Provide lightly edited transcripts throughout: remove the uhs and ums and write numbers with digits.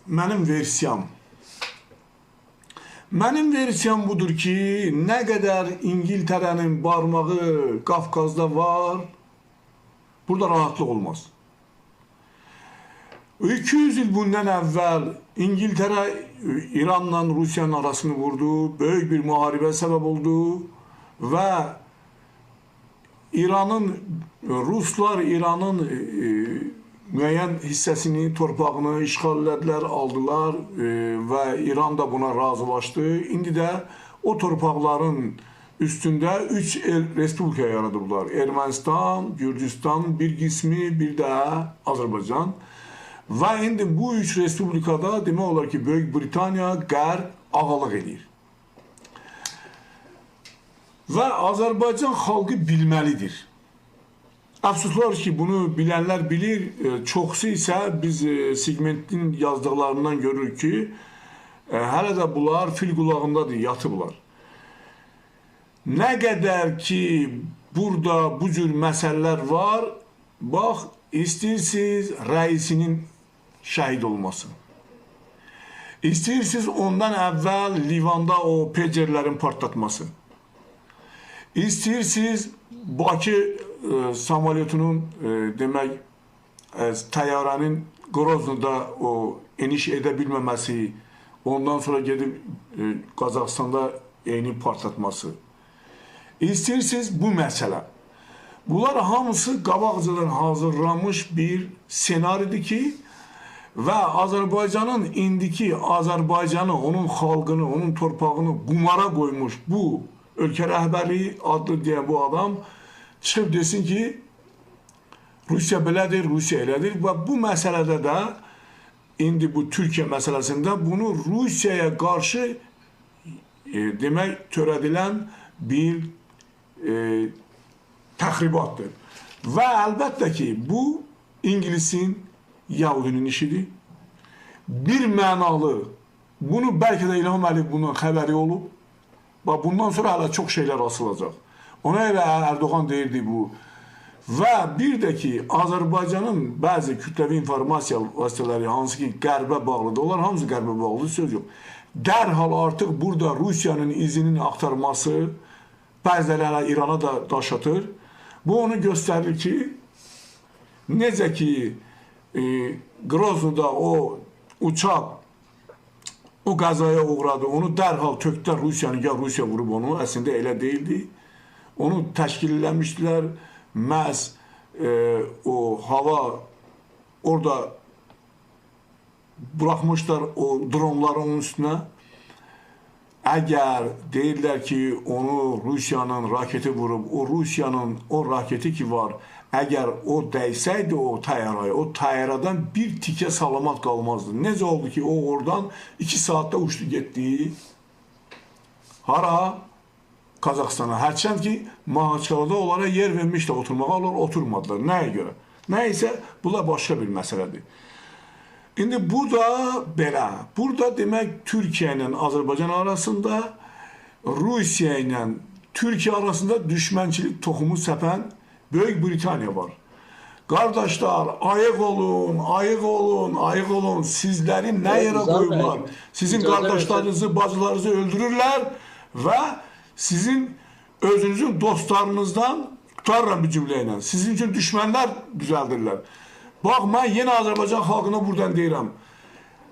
mənim versiyam. Mənim versiyam budur ki, nə qədər İngiltərənin barmağı Qafqazda var, burada rahatlıq olmaz. 200 il bundan əvvəl İngiltərə İranla Rusiyanın arasını vurdu, böyük bir müharibə səbəb oldu və İranın, Ruslar İranın müəyyən hissəsini, torpağını işğal elədilər, aldılar və İran da buna razılaşdı. İndi də o torpaqların üstündə 3 respublika yaradıblar. Ermənistan, Gürcüstan bir qismi, bir də Azərbaycan. Və indi bu 3 respublikada demək olar ki, Böyük Britaniya, Qərb ağalıq edir. Və Azərbaycan xalqı bilməlidir. Əfsuslar ki, bunu bilənlər bilir, çoxsu isə biz segmentin yazdıqlarından görürük ki, hələ də bunlar fil qulağındadır, yatıblar. Nə qədər ki, burada bu cür məsələlər var, bax, istəyirsiniz rəisinin şəhid olması. İstəyirsiniz ondan əvvəl Livanda o pecerlərin partlatması. İstəyirsiniz Bakı samolyotunun, demək, təyyarənin Groznyda o eniş edə bilməməsi, ondan sonra gedib Qazaxıstanda eyni partlatması. İstəyirsiniz bu məsələ. Bunlar hamısı qabaqcadan hazırlanmış bir senaridir ki, və Azərbaycanın indiki Azərbaycanı, onun xalqını, onun torpağını qumara qoymuş bu ölkə rəhbərliyi adlı deyən bu adam çıxıb desin ki, Rusiya belədir, Rusiya elədir və bu məsələdə də indi bu Türkiyə məsələsində bunu Rusiyaya qarşı demək törədilən bir təxribatdır. Və əlbəttə ki, bu İngilisin, Yahudinin işidir. Bir mənalı, bunu bəlkə də İlham Əliyev bundan xəbəri olub və bundan sonra hələ çox şeylər asılacaq. Ona elə Erdoğan deyirdi bu. Və bir də ki, Azərbaycanın bəzi kütləvi informasiya vasitələri, hansı ki qərbə bağlıdır, onlar hamısı qərbə bağlıdır, söz yox. Dərhal artıq burada Rusiyanın izinin axtarması, bəziləri hələ İrana da daş atır. Bu onu göstərir ki, necə ki Groznyda o uçaq o qəzaya uğradı, onu dərhal tökdülər Rusiyanın, ya Rusiya vurub onu, əslində elə deyildi. Onu təşkil eləmişdilər, məhz o hava orada buraxmışlar o dronları onun üstünə. Əgər deyirlər ki, onu Rusiyanın raketi vurub, o Rusiyanın o raketi ki var, əgər o dəysəydi o təyyaraya, o təyyaradan bir tikə salamat qalmazdı. Necə oldu ki, o oradan 2 saatda uçdu getdi. Hara? Qazaxıstana. Hərçənd ki, Mahaçqalada onlara yer vermişdi oturmağa, onlar oturmadılar. Nəyə görə? Nə isə, bu da başqa bir məsələdir. İndi bu da belə. Burada demək Türkiyə ilə Azərbaycan arasında, Rusiya ilə Türkiyə arasında düşmənçilik toxumu səpən Böyük Britaniya var. Qardaşlar, ayıq olun, ayıq olun, ayıq olun. Sizləri nə yerə qoyurlar? Sizin qardaşlarınızı, bacılarınızı öldürürlər və sizin özünüzün dostlarınızdan, tutarıram bir cümlə ilə, sizin üçün düşmənlər düzəldirlər. Bax, mən yenə Azərbaycan xalqına buradan deyirəm.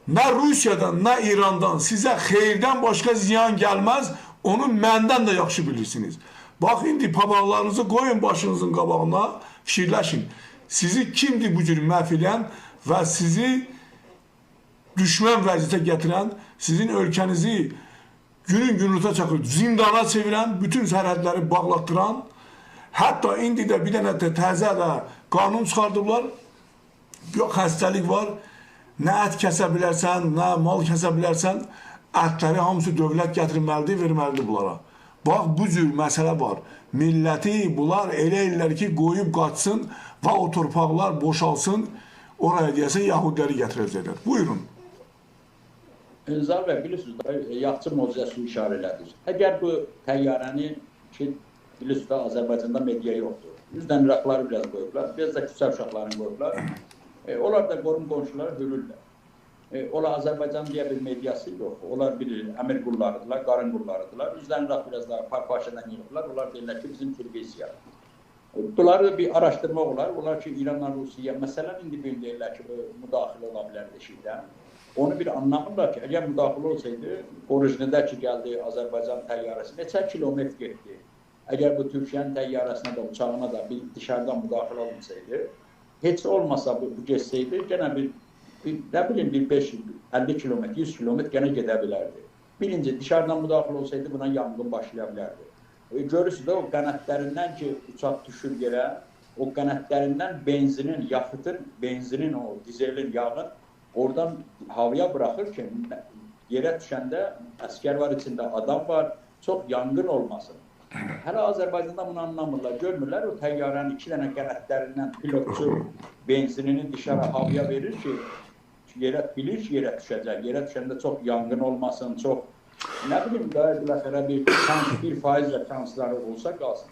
Nə Rusiyadan, nə İrandan sizə xeyirdən başqa ziyan gəlməz, onu məndən də yaxşı bilirsiniz. Bax, indi papaqlarınızı qoyun başınızın qabağına, fikirləşin. Sizi kimdir bu cür məhv edən və sizi düşmən vəziyyətə gətirən, sizin ölkənizi günün günüta çakır, zindana çevirən, bütün sərhədləri bağlatdıran, hətta indi də bir dənə də təzə də qanun çıxardıblar. Yox, xəstəlik var, nə ət kəsə bilərsən, nə mal kəsə bilərsən, ətləri hamısı dövlət gətirməlidir, verməlidir bunlara. Bax, bu cür məsələ var. Milləti bunlar elə ellər ki, qoyub qaçsın və o torpaqlar boşalsın, oraya deyəsə yahudiləri gətirəcəklər. Buyurun. Zaur bəy, bilirsiniz, yaxçı mövzusunu işarə elədiniz. Əgər bu təyyarəni ki, bilirsiniz də, Azərbaycanda media yoxdur. Üzdən İraqları biraz qoyublar, biraz da küçə uşaqlarını qoyublar. Onlar da qorum qonşuları hürürlər. Ola Azərbaycan deyə bir mediası yox. Onlar bilir, əmir qullarıdırlar, qarın qullarıdırlar. Üzlərini rahat biraz daha parpaşadan yığıblar. Onlar deyirlər ki, bizim televiziya. Bunları bir araşdırmaq olar. Onlar ki, İranla Rusiya, məsələn, indi bir deyirlər ki, bu müdaxilə ola bilər eşikdən. Onu bir anlamırlar ki, əgər müdaxilə olsaydı, Qorujnidə ki, gəldi Azərbaycan təyyarəsi, neçə kilometr getdi? Əgər bu Türkiyənin təyyarəsinə də, uçağına da bir dışarıdan müdaxilə olmasaydı, heç olmasa bu getsəydi, gənə bir nə bilim, bir 5-50 kilometr, 100 kilometr gənə gedə bilərdi. Birinci, dışarıdan müdaxilə olsaydı, buna yanğın başlaya bilərdi. Görürsünüz də, o qənətlərindən ki, uçaq düşür yerə, o qənətlərindən benzinin, yaxıtın, benzinin, o dizelin, yağın oradan havaya bıraxır ki, yerə düşəndə əskər var içində, adam var, çox yanğın olmasın. Hələ Azərbaycanda bunu anlamırlar, görmürlər. O təyyarənin 2 dənə qənətlərindən pilotçu benzinini dışarı havaya verir ki, yerə, bilir ki, yerə düşəcək. Yerə düşəndə çox yanğın olmasın, çox, nə bilim, biləxərə bir şans, 1% şansları olsa qalsın.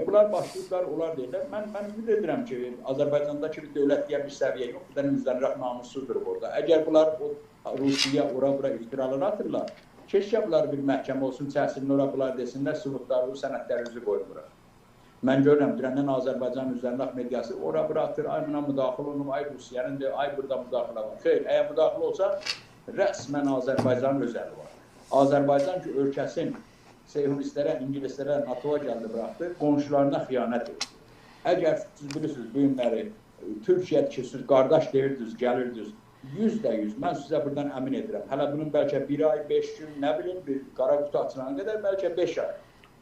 Bunlar başlayıblar, onlar deyirlər. Mən ümid edirəm ki, Azərbaycandakı bir dövlət deyə bir səviyyə yox, bir dənə üzlərində namussuzdur orada. Əgər bunlar o, Rusiya ora-bura iftiralar atırlar, keşkə bunlar bir məhkəmə olsun, çəksinlər ora, bunlar desinlər, sübutları, sənədləri üzü qoymurlar. Mən görürəm, dünəndən Azərbaycan üzərində mediası ora-bura atır, ay buna müdaxilə olunub, ay Rusiyanındır, ay burada müdaxilə var. Xeyr, əgər müdaxilə olsa, rəsmən Azərbaycanın öz əli var. Azərbaycan ki, ölkəsin seyhunistlərə, ingilislərə, NATO-ya gəldi, bıraxdı, qonşularına xiyanət etdi. Əgər siz bilirsiniz, bu günləri Türkiyə ki, siz qardaş deyirdiniz, gəlirdiniz, 100%, mən sizə buradan əmin edirəm. Hələ bunun bəlkə 1 ay, 5 gün, nə bilim, bir qara qutu açılana qədər bəlkə 5 ay.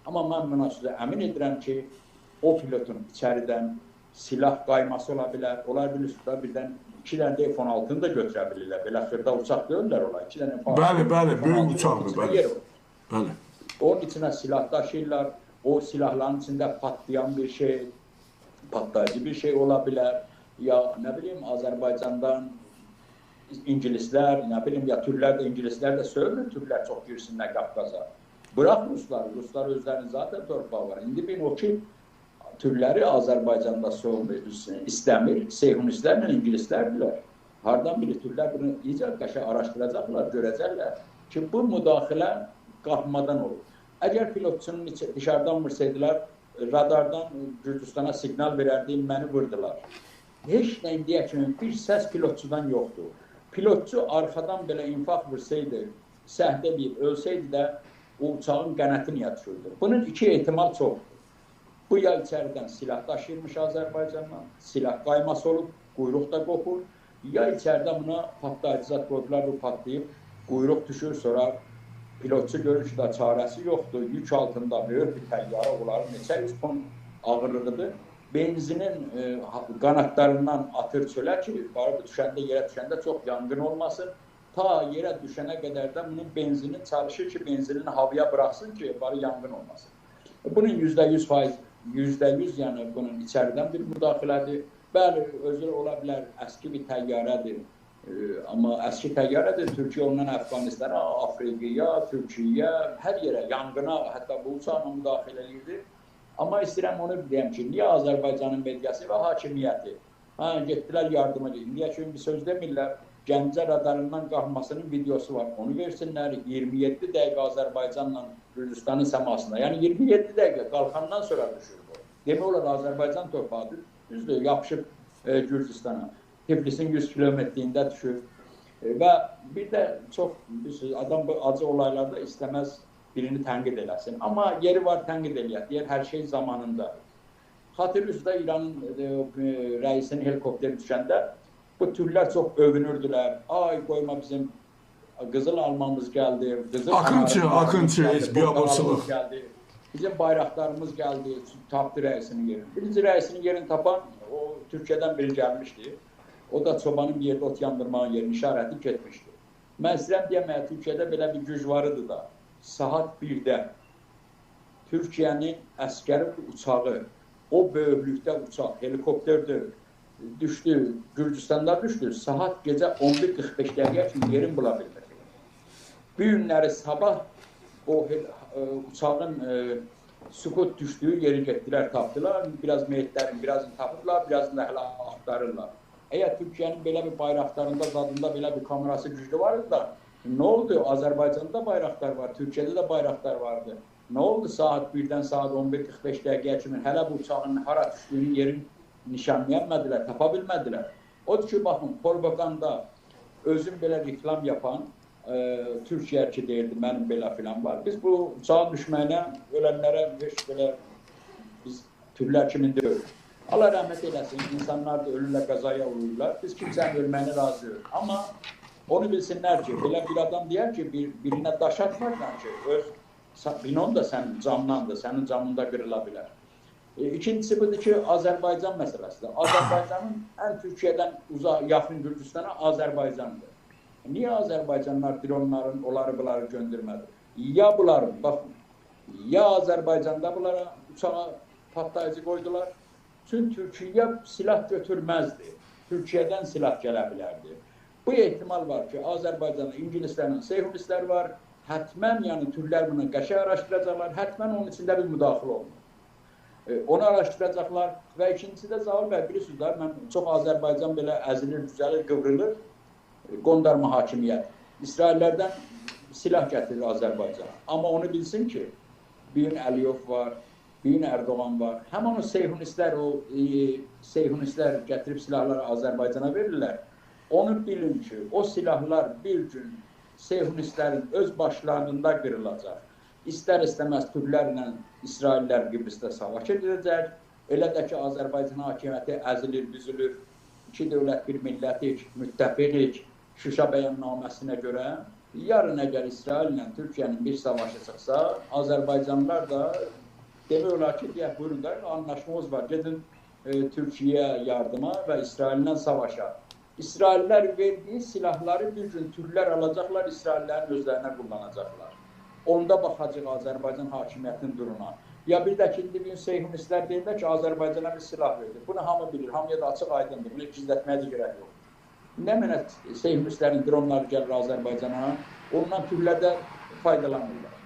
Amma mən buna sizə əmin edirəm ki, o pilotun içəridən silah qayması ola bilər. Onlar bilirsiniz, birdən 2 dənə də F-16-nı da götürə bilirlər. Belə xırda uçaq deyirlər onlar. 2 dənə F-16. Bəli, bəli, böyük uçaqdır, bəli. Bəli. Onun içinə silah daşıyırlar. O silahların içində patlayan bir şey, patlayıcı bir şey ola bilər. Ya nə bilim, Azərbaycandan İngilislər, nə bilim, ya türlər də, İngilislər də söylür, türlər çox girsinlər Qafqaza. Bırax Ruslar, Ruslar özlərinin zaten torpağı var. İndi bir o ki, türləri Azərbaycanda soğumur, istəmir, seyhunistlərlə ingilislərdirlər. Hardan bilir, türlər bunu iyice qəşəng araşdıracaqlar, görəcəklər ki, bu müdaxilə qalxmadan olur. Əgər pilotçunun dışarıdan vursaydılar, radardan Gürcüstana siqnal verərdi, məni vurdular. Heç nə indiyə kimi bir səs pilotçudan yoxdur. Pilotçu arxadan belə infaq vursaydı, səhv eləyib ölsəydi də o uçağın qənəti niyə düşürdü? Bunun iki ehtimal çoxdur. Bu ya içəridən silah daşıyırmış Azərbaycandan, silah qayması olub, quyruq da qopur. Ya içəridə buna patlayıcı zat qoydular, bu patlayıb, quyruq düşür, sonra pilotçu görür ki, da çarəsi yoxdur. Yük altında böyük bir təyyarə, onların neçə yüz ton ağırlığıdır. Benzinin qanatlarından atır çölə ki, düşəndə, yerə düşəndə çox yanğın olmasın. Ta yerə düşənə qədər də bunun benzinin çalışır ki, benzinin havaya bıraxsın ki, barı yanğın olmasın. Bunun %100, %100 yəni bunun içəridən bir müdaxilədir. Bəli, özü ola bilər, əski bir təyyarədir. Amma əski təyyarədir, Türkiyə ondan Əfqanistana, Afrikaya, Türkiyəyə, hər yerə, yanğına, hətta bu uçaqla müdaxilə edirdi. Amma istəyirəm onu deyəm ki, niyə Azərbaycanın mediası və hakimiyyəti? Hə, getdilər yardıma. İndiyə kimi bir söz demirlər. Gəncə radarından qalxmasının videosu var. Onu versinlər. 27 dəqiqə Azərbaycanla Gürcüstanın səmasında. Yəni 27 dəqiqə qalxandan sonra düşür bu. Demək olar Azərbaycan torpağıdır. Düzdür, yapışıb Gürcüstana. Tiflisin 100 kilometrliyində düşür. Və bir də çox adam bu acı olaylarda istəməz birini tənqid eləsin. Amma yeri var tənqid eləyək. Deyər, hər şey zamanında. Xatırlıyorsunuz da İranın rəisinin helikopteri düşəndə bu türlər çox övünürdülər. Ay qoyma bizim qızıl almamız gəldi. Qızıl Akıncı, heç biabırçılıq. Bizim bayraqlarımız gəldi, tapdı rəisinin yerini. Birinci rəisinin yerini tapan o Türkiyədən biri gəlmişdi. O da çobanın bir yerdə ot yandırmağın yerini işarə edib getmişdi. Mən istəyirəm deyəməyə, Türkiyədə belə bir güc var idi da. Saat 1-də Türkiyənin əskəri uçağı, o böyüklükdə uçaq, helikopterdir, düşdü, Gürcüstanda düşdü. Saat gecə 11:45 dəqiqə kimi yerini bula bilmir. Bu günləri sabah o uçağın sükut düşdüyü yeri getdilər, tapdılar. Biraz meyitlərin birazını tapıblar, birazını da hələ axtarırlar. Əgər Türkiyənin belə bir bayraqdarında, zadında belə bir kamerası güclü var idi da, nə oldu? Azərbaycanda bayraqdar var, Türkiyədə də bayraqdar vardı. Nə oldu saat 1-dən saat 11:45 dəqiqəyə kimi hələ bu uçağın hara düşdüyünün yerini nişanlayamadilər, tapa bilmədilər. Odur ki, baxın, propaganda, özüm belə reklam yapan Türkiyə ki deyirdi, mənim belə filan var. Biz bu uçağın düşməyinə, ölənlərə heç belə biz türlər kimi deyirik. Allah rəhmət eləsin, insanlar da ölürlər, qəzaya uğrayırlar. Biz kimsənin ölməyinə razı deyirik. Amma onu bilsinlər ki, belə bir adam deyər ki, birinə daş atmaqdan ki, öz binon da sənin camdandır, sənin camında qırıla bilər. İkincisi budur ki, Azərbaycan məsələsidir. Azərbaycanın ən Türkiyədən uzaq, yaxın Gürcüstana Azərbaycandır. Niyə Azərbaycanlar dronların, onları bunları göndərmədi? Ya bunların, baxın, ya Azərbaycanda bunlara uçağa patlayıcı qoydular. Çünki Türkiyə silah götürməzdi. Türkiyədən silah gələ bilərdi. Bu ehtimal var ki, Azərbaycanda ingilislərin seyhunistlər var. Hətmən, yəni türklər bunu qəşəng araşdıracaqlar. Hətmən onun içində bir müdaxilə olunur. Onu araşdıracaqlar və ikincisi də Zaur bəy, bilirsiniz də, mən çox Azərbaycan belə əzilir, düzəlir, qıvrılır. Qondarma hakimiyyət. İsraillərdən silah gətirir Azərbaycana. Amma onu bilsin ki, bir gün Əliyev var, bir gün Erdoğan var. Həm onu seyhunistlər, o seyhunistlər gətirib silahları Azərbaycana verirlər. Onu bilin ki, o silahlar bir gün seyhunistlərin öz başlarında qırılacaq. İstər-istəməz türklərlə İsraillər Qibrisdə savaş edəcək. Elə də ki, Azərbaycan hakimiyyəti əzilir, büzülür. İki dövlət bir millətik, müttəfiqik. Şuşa bəyannaməsinə görə yarın əgər İsraillə Türkiyənin bir savaşı çıxsa, Azərbaycanlılar da demək olar ki, deyək, buyurun da, anlaşmamız var, gedin Türkiyəyə yardıma və İsraillə savaşa. İsraillər verdiyi silahları bir gün türklər alacaqlar, İsraillərin özlərinə kullanacaqlar. Onda baxacaq Azərbaycan hakimiyyətinin durumuna. Ya bir də ki, indi bir gün seyhunistlər deyirlər ki, Azərbaycana bir silah verdi. Bunu hamı bilir, hamıya da açıq aydındır, bunu gizlətməyə də gerək yox. Nə mənə seyhunistlərin dronları gəlir Azərbaycana, ondan türklər də faydalanırlar.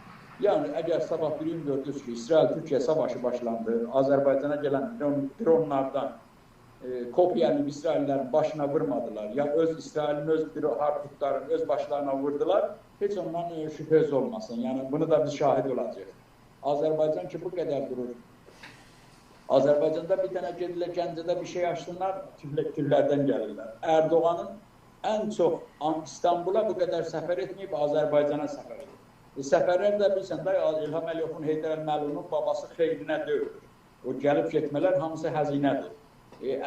Yəni, əgər sabah bir gün gördünüz ki, İsrail-Türkiyə savaşı başlandı, Azərbaycana gələn dronlardan kopyanı İsraillərin başına vurmadılar, ya öz İsrailin öz harputların öz başlarına vurdular, heç ondan şübhəz olmasın. Yəni, bunu da biz şahid olacağıq. Azərbaycan ki, bu qədər durur. Azərbaycanda bir dənə gedirlər, Gəncədə bir şey açsınlar, türlərdən gəlirlər. Erdoğanın ən çox İstanbula bu qədər səfər etməyib, Azərbaycana səfər edib. Səfərlər də bilirsən də, İlham Əliyevun, Heydər Əliyevun babası xeyrinə deyil. O gəlib getmələr hamısı həzinədir.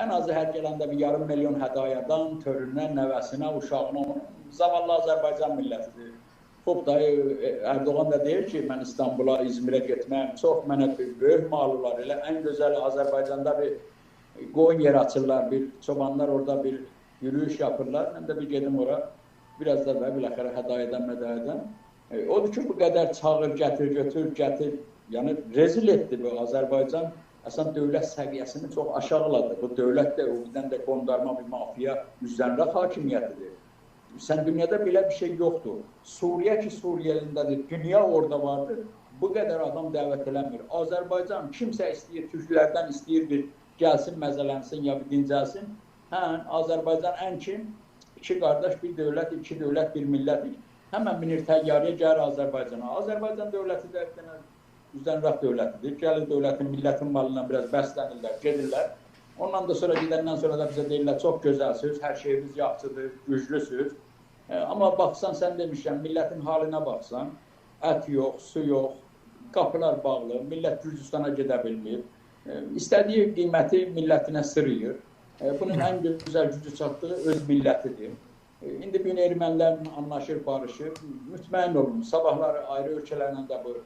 Ən azı hər gələndə bir yarım milyon hədayadan, töründən, nəvəsinə, uşağına, zavallı Azərbaycan millətidir. Xoş dayı, Erdoğan da deyir ki, mən İstanbula, İzmirə getməyəm, çox mənə bir böyük mal olar. Elə ən gözəl Azərbaycanda bir qoyun yer açırlar, bir çobanlar orada bir yürüyüş yapırlar. Mən də bir gedim ora, biraz da biləxərə hədayadan, mədayadan. Odur ki, bu qədər çağır, gətir, götür, gətir. Yəni, rezil etdi bu Azərbaycan. Əslən, dövlət səviyyəsini çox aşağıladı. Bu dövlət də, o birdən də qondarma bir mafiya üzənraq hakimiyyətidir. Sən dünyada belə bir şey yoxdur. Suriyə ki, Suriyəlindədir, dünya orada vardır. Bu qədər adam dəvət eləmir. Azərbaycan kimsə istəyir, türklərdən istəyir bir gəlsin, məzələnsin ya bir dincəlsin. Hə, Azərbaycan ən kim? İki qardaş, bir dövlət, iki dövlət, bir millətik. Həmən minir təyyarəyə gəlir Azərbaycana. Azərbaycan dövləti də üzənraq dövlətidir. Gəlir dövlətin, millətin malından biraz bəslənirlər, gedirlər. Ondan da sonra gedəndən sonra da bizə deyirlər, çox gözəlsiniz, hər şeyimiz yaxşıdır, güclüsünüz. Amma baxsan, sən demişəm, millətin halinə baxsan, ət yox, su yox, qapılar bağlı, millət Gürcüstana gedə bilmir. İstədiyi qiyməti millətinə sırıyır. Bunun ən gözəl gücü çatdığı öz millətidir. İndi bir gün ermənilərlə anlaşır, barışır. Mütməyin olun, sabahları ayrı ölkələrlə də bu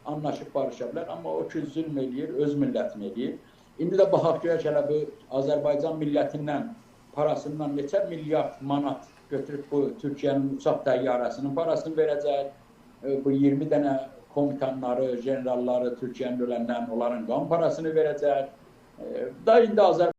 anlaşıb barışa bilər. Amma o ki, zülm eləyir, öz millətini eləyir. İndi də baxaq görək hələ bu Azərbaycan millətindən, parasından neçə milyard manat götürüb bu Türkiyənin uçaq təyyarəsinin parasını verəcək. Bu 20 dənə komutanları, generalları, Türkiyənin ölənlərin, onların qan parasını verəcək. Da indi Azərbaycan